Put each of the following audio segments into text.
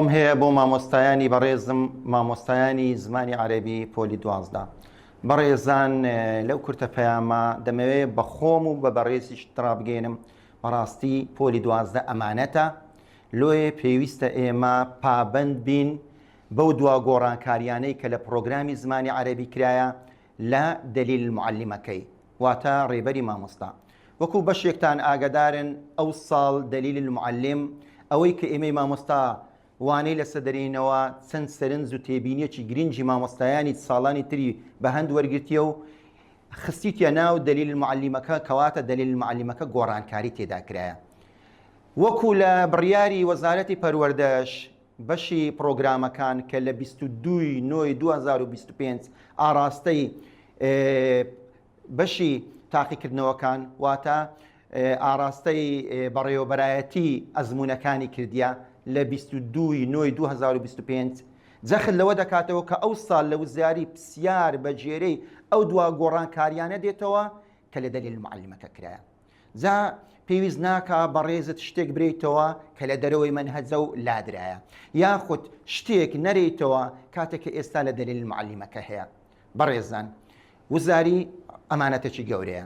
سڵاوم هەیە بۆ مامۆستایانی بەڕێزم مامۆستایانی زمانی عەرەبی پۆلی 12 بەڕێزان لەو کورتە پەیامە دەمەوێت بە خۆم و بە بەڕێزیش ڕابگەێنم بەڕاستی پۆلی 12 ئەمانەتە لۆیە پێویستە ئێمە پابند بین بەو دوا گۆڕانکاریانەی کە لە پرۆگرامی زمانی عەرەبی کرایە لە دەلیل معلمەکەی واتە ڕێبەری مامۆستا. وەکو بەشێکتان ئاگەدارن ئەو ساڵ دلیل المعلم ئەوەی کە ئێمەی مامۆستا وانەی لەسە دەرێینەوە چەند سەرنج و تێبینیەکی گرنگی مامۆستایانی ساڵانی تری بە هەند وەرگرتیە و خستیتە ناو دلیل المعلمەکە کەواتە دلیل المعلمەکە گۆڕانکاری تێدا کرایە وەکو لە بڕیاری وەزارەتی پەروەردەش بەشی پڕۆگرامەکان کە لە 22 ی نۆی 2025 ئاڕاستەی بەشی تاقیکردنەوەکان واتە ئاراستەی بەڕێوەبەرایەتی ئەزموونەکانی کردیە لە 22 ی نۆی 2025 جەخت لەوە دەکاتەوە کە ئەو ساڵ لە وزاری پرسیار بە گوێرەی ئەو دوا گۆڕانکاریانە دێتەوە کە لە دەلیل معلمەکە کرایە. جا پێویست ناکا بەڕێزت شتێک برێیتەوە کە لە دەرەوەی مەنهەجە و لادرایە یاخود شتێک نەرێیتەوە کاتێک کە ئێستا لە دەلیل معلمەکە هەیە. بەڕێزان وزاری ئەمانەتێکی گەورەیە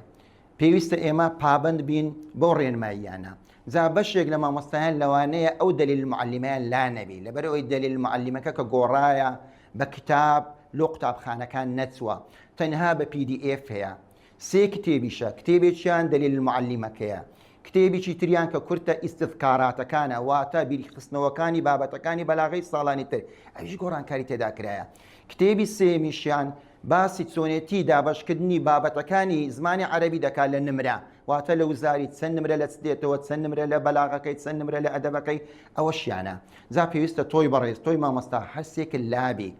پێویستە ئێمە پابند بین بەو ڕێنماییانە جا بەشێک لە مامۆستایان لەوانەیە ئەو دەلیل معلمەیان لا نەبی لەبەرئەوەی دەلیل معلمەکە کە گۆڕایە بە کتاب لۆ قوتابخانەکان نەچووە تەنها بە PDF هەیە سێ کتێبیشە کتێبێکیان دەلیل معلمەکەیە کتێبیکی تریان کە کورتە ئیستذکاراتەکانە واتە بیرخستنەوەکانی بابەتەکانی بەلاغەی ساڵانی تر ئەویش گۆڕانکاری تێدا کرایە کتێبی سێیەمیشیان باسی چۆنێتی دابەشکردنی بابەتەکانی زمانی عەرەبی دەکات لە نمرە واتە لە وزاری چەند نمرە لە چ دێتەوە چەند نمرە لە بەلاغەکەی چەند نمرە لە ئەدەبەکەی ئەوەشیانە جا پێویستە تۆی بەڕێز تۆی مامۆستا هەرسێکت لابی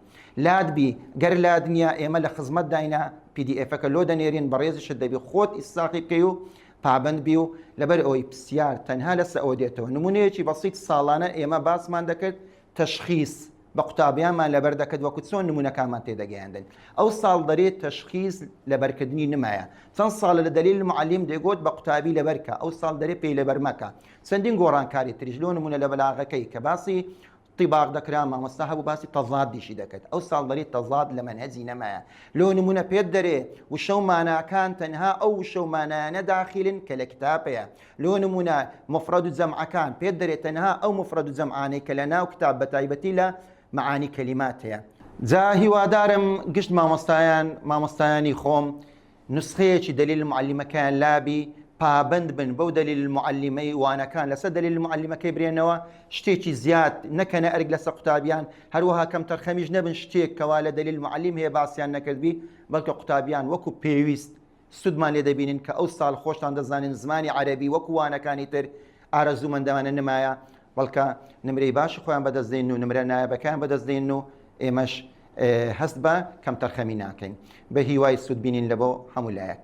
لات بی گەر لات نییە ئێمە لە خزمەت داینە PDF ەکە لۆ دەنێرین بەڕێزیشت دەبی خۆت ئیساقی بکەی و پابەند بی و لەبەر ئەوەی پرسیار تەنها لەسە ئەوە دێتەوە نمونەیەکی بەسیت ساڵانە ئێمە باسمان دەکرد تەشخیس بە قوتابیانمان لەبەر دەکرد وەکو چۆن نمونەکانمان تێدەگەیاندن ئەو ساڵ دەرێ تەشخیس لەبەرکردنی نمایە چەند ساڵە لە دەلیل معلم دەگوت بە قوتابی لەبەرکە ئەو ساڵ دەرێ پێی لەبەر مەکە چەندین گۆڕانکاری تریش لۆ نمونە لە بەلاغەکەی کە باسی طباق دەکرا مامۆستا هەبوو باسی تەزادیشی دەکرد ئەو ساڵ دەری تەزاد لە مەنهەجی نەمایە لۆ نمونە پێت دەرێ وشە و ماناکان تەنها ئەو وشە و مانایانە داخیلن کە لە کتاب هەیە لۆ نمونە مفرەد و جەمعەکان پێت دەرێ تەنها ئەو مفرەد و جەمعانەی کە لە ناو کتاب بە تایبەتی لە معانی کەلیمات هەیە جا هیوادارم گشت مامۆستایان مامۆستایانی خۆم نوسخەیەکی دلیل المعلمەکەیان لابی پابند بن بەو دلیل المعلمەی وانەکان لەسەر دلیل المعلمەکەی برێنەوە شتێکی زیاد نەکەنە ئەرک لەسەر قوتابیان هەروەها کەم تەرخەمیش نەبن شتێک کەوا لە دلیل معلم هەیە باسیان نەکردبی بەڵکە قوتابیان وەکو پێویست سوودمان لێ دەبینن کە ئەو ساڵ خۆشتان دەزانن زمانی عەرەبی وەکو وانەکانی تر ئارەزوومەندانە نمایە بەڵکە نمرەی باشی خۆیان بەدەست دێن و نمرە نایابەکان بەدەست دێن و ئێمەش هەست بە کەمتەرخەمی ناکەین بە هیوای سوود بینین لە بۆ هەموو لایەک.